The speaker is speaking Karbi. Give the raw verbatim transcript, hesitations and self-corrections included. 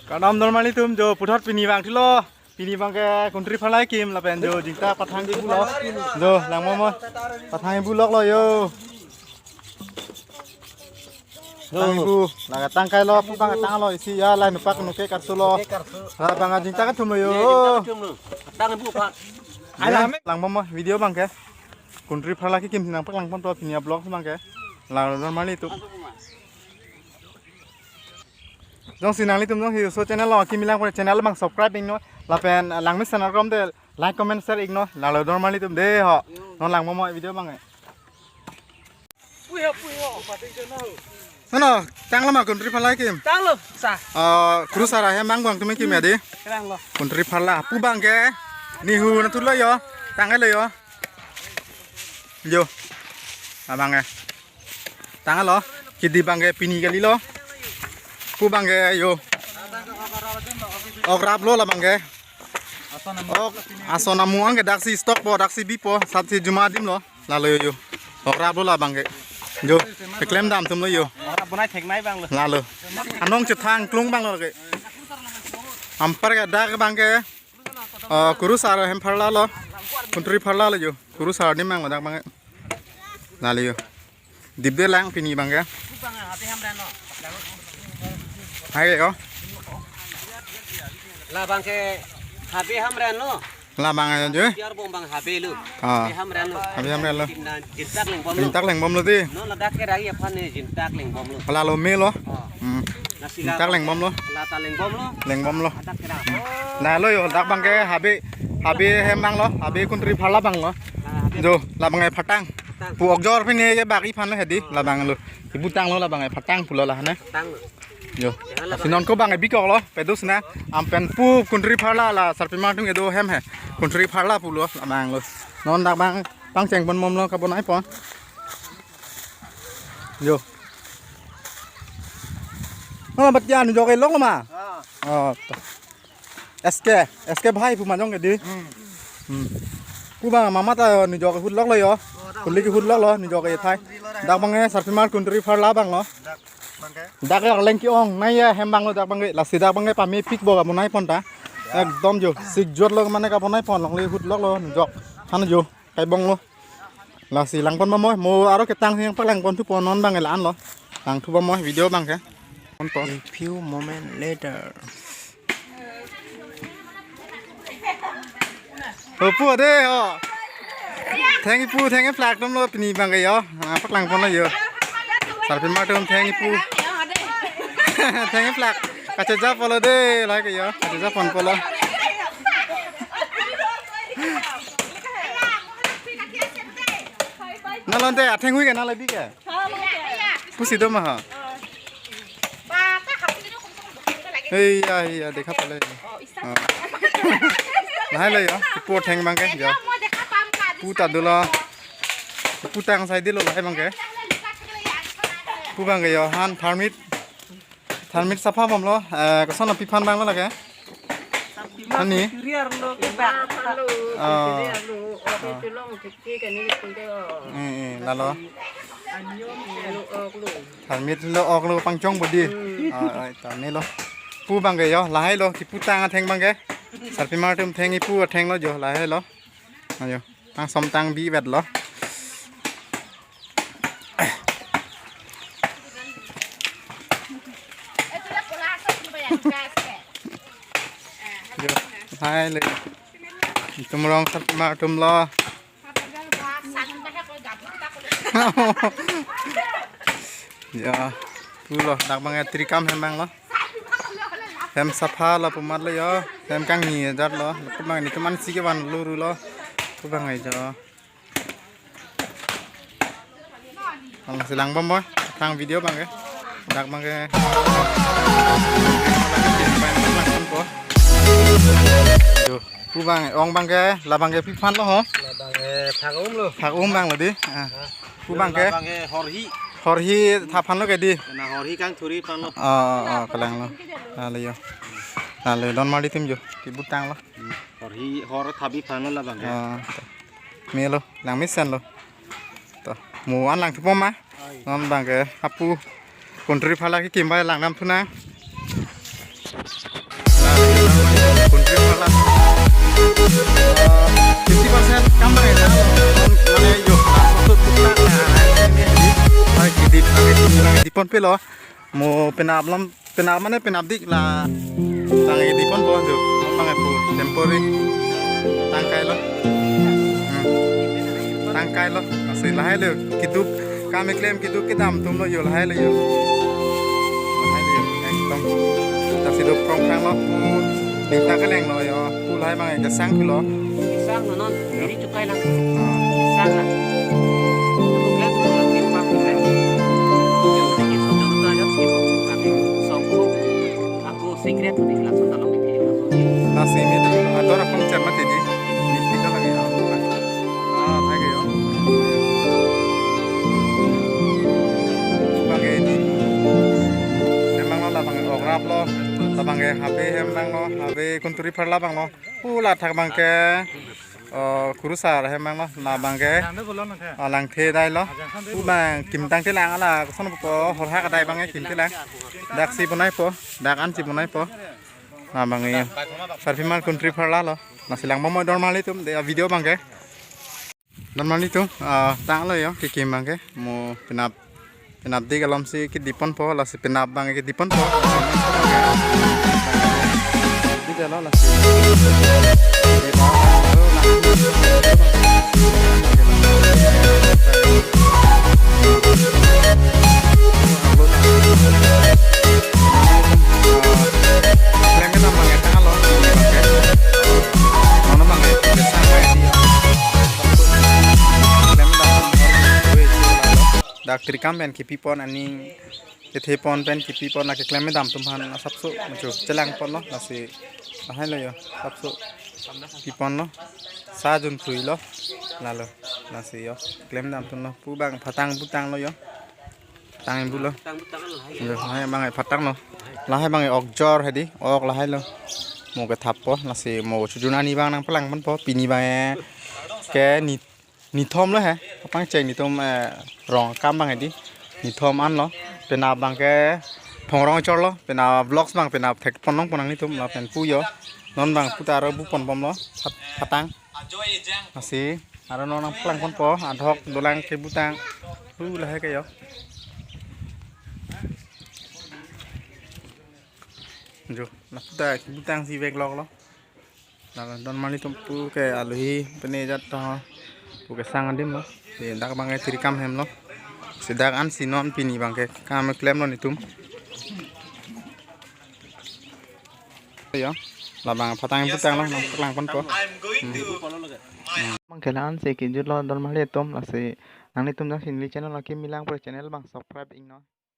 Kardom don marlitum jo, puthot pini vangthulo. Pini abangke kuntri pharla akim lapen jo jingta pathang kibulok. Jo langmomoi. Pathang kibuloklo jo. Tangbu, laga tangkailo, pu abang tanglo, isi ya, lai nupak nuke karsulo. Labang jingta kathumlo jo. Tangbu pa. Langmomoi, video abangke. Kuntri pharla akim si nangpaklangponpo pini a-vlog abangke. Langdun marlitum. Jongsi nanglitum jongsi laso channel along kimi lang pore channel abang subscribe iknon. Lapen langmesen arom te like, comment, share iknon. Langdun marlitum dei ho. Non langmomoi video abangke. Nono, tanglo ma kuntri pharla akim? Tanglo, sa. Oh, kurusar ahem abang atum akim ya dei. Tanglo. Kuntri pharla, pu abangke. Nihu nangthulo jo. Tanglo jo. Jo. Abangke. Tanglo. Kidi abangke pini kalilo. Pu abangke jo. Okraplo labangke. Ok, ason amu abangke daksi stock po, daksi bipo, sapsi juma adimlo. Lalo jo. Okraplo labangke. Jo. Keklem dam atumlo jo. Okrap bonai theknai abanglo. Lalo. Anong chethang klung abanglo ke. Anparke dak abangke. Oh, kurusar ahem pharlalo. Kuntri pharlalo jo. Kurusar adim abanglo dak abangke. Lalo jo. Dipde lang pini abangke. Hai ko. Labangke Habe Hamren lo. Labang ajo jo. Tiar bong abang Habe lo. Ah. Habe Hamren lo. Habe Hamren lo. Jin-, jintak lengbomlo. Jintak lengbomlo dei. Non ladak ke ragi aphan ne jintak lengbomlo. Lalo melo. Oh. Hmm. Lasi jintak la lengbomlo. Lata lengbomlo. Lengbomlo. Ladak ke ra. Lalo jo dak abangke Habe, Habe ahem abanglo. Habe kuntri pharla abanglo. La Habe. Jo, labangke phatang. Phatang. Pu okjor pine ke bagi aphanlo hedi, labanglo. Kibutanglo labangke phatang pulo la hane. Tanglo. Jo. Jangan labang. Si non ko abangke bikoklo, pedus na. Anpen pu kuntri pharla la sarpimar atum kedo ahem he. Kuntri pharla pulo labanglo. Non dak abang pangchengponbomlo kabonaipon. Jo. Oh, bat ya nujok elok lo ma? Ah. Oh, to. S K, S K bhai pu majong ke dei. Hmm. Hmm. Pu abang mama ta nujok ahut loklo jo. Holi ke ahut loklo nujok ke thai. Dak abangke sarpimar kuntri pharla abanglo. Dak abangke. Dak ya leng ke-ong nai ya ahem abanglo dak abangke. Lasi dak abangke pamepikpo kabonaipon ta. Ya. Ekdom jo. Sikjotlo mane kabonaipon longle ahut loklo nujok. Han jo. Kaibonglo. Lasi langponbomoi, mo aro ketang si nangpaklangponthupo non abangke la-anlo. Langthubomoi video abangke. Ponpo. A few moment later. Ho pu dei ho. Theng ipu, theng iphlak atumlo pini abangke jo. Nangpaklangponlo jo. Sarpimar atum theng ipu. Theng iphlak. Kachejapolo dei, lake jo. Kachejaponpolo. Nalonte athenghui ke nalabi ke? Pusi do ma ha. Ei ya, ei ya, dekha pale. Oh. Lahai lo jo, ipu atheng abangke jo. Pu ta dolo. Pu tang sai dolo lahai abangke. Pu abangke jo, han tharmit. Tharmit sapha bomlo, eh, koson aphi aphan abanglo lake? Hani? Turiar lo ke bak. Ah. Turiar lo, oke, ah, tulong dikti kani kunde. Eh, eh, lalo. Anyom lo ok lo. Tharmit lo ok lo pangchong bodi. Hmm. Ah, ah, ta ne lo. Pu abangke jo, lahai lo, kipu tang atheng abangke. Sarpimar atum theng ipu athenglo jo, lahai lo. Ajo, tang som tang bi vetlo. Jo, hai le. Itum rong sarpimar atumlo. Jo, pulo, dak abangke trikam hem abanglo. Hem sapha lo pu amatlo jo. Hem kangni jatlo. Lapu abang netum ansi kevanlo rulo. Pu abangke jo. Ang silang bombo. Tang video abangke. Dak abangke. Jo. Pu abang, ong abangke, labangke aphi aphanlo ho. Labangke phak um lo. Phak um abanglo dei. Ah. Pu abangke. Labangke horhi. Horhi tha aphanlo ke dei. Na horhi kangthuri aphanlo. Oh, oh, oh, kalanglo. Lalo jo. Lalo don marlitum jo. Kipu tanglo. Horhi hor thabi aphanlo labangke. Oh. Melo, langmesenlo. To, mo-an langthupo ma. Ai. Non abangke, apu. Kuntri pharla kekim abang langdamthunang. Ponpe lo. Mo penap lam, penap mane penap dik la. Tang e di ponpo jo. Tang e pu temporary. Tangkai lo. Hmm. Tangkai lo. Lasi lahai lo. Keduk kam keklem, keduk kedam atum lo jo, lahai lo jo. Lahai lo jo. Ekdom. Lasi do prong prang lo. Ningta keleng lo jo. Pu lahai abang e kesang pulo. Kesang non non. Yo. Diri chukai lang. Ah. Kesang lang. Aku bilang aku bilang timpang bilang. Yo, ini sudah betul aja sih, Bang. Tapi songkok aku secret nih, langsung tolong dikit, langsung. Lasi mi ador akong cermat ini. Ini kita lagi apa? Ah, lagi yo. Abang e ini. Memang lo labang e okrap lo. Labang e habe hem abang lo. Habe kunturi pharla abang lo. Pu lathak abang ke, oh, kurusar hem abang lo, labang ke, oh, Langthe dai lo. Pu abang kim tangte lang ala, koson po, horhak adai abang ke kimte lang. Dak si bonaipo, dak an si bonaipo. Labang e, sarpi mal kunturi pharla lo. Lasi langbom mo dormali atum, de video abang ke. Dormali atum, ah, tanglo jo, kekim abang ke, mo penap, penap dik alom si kedi ponpo, lasi penap abang kedi ponpo. Dik lo, lasi. Klem kedam abang ke tanglo, abang ke. Nono abang ke, kesang abang ke. Dak tirikam pen kipi pon aning kethe pon pen kipi pon lake klem kedam atum aphan asapso muchu chelang pon lo, lasi lahai lo jo, asapso pi pon lo, sa jun tui lo, lalo, lasi jo klem kedam atum lo, pu abang phatang butang lo jo. Tang bu lo. Tang bu tang lahai. Yo, lahai abang e phatang lo. Lahai abang e okjor hedi, ok lahai lo. Mo kethappo, lasi mo chojun ani abang nangpalang ponpo, pini abang e ke ni, nithom lo he. Apang cheng nithom, eh, rong akam abang hedi. Nithom an lo. Penap abang ke phongrong chor lo. Penap vlogs abang penap thek pon long pon nanglitum lapen pu jo. Non abang puta aro bu pon bom lo. Phat-, phatang. Lasi, aro non nangpalang ponpo, adhok dolang kebutang. Hu lahai ke jo. Jo, laputa kebutang si vek lok lo. Lalu dormali atum pu ke alohi pene jat to. Pu kesang adim lo. Si dak abang ke tirikam hem lo. Si dak an si non pini abang ke kam klem lo nelitum. Jo, labang phatang butang lo, nangpalang ponpo. Hmm. Hmm. Abang ke la-an si kejut lo dormali atum, lasi nanglitum jongsi neli channel lake milang pore channel abang subscribe iknon.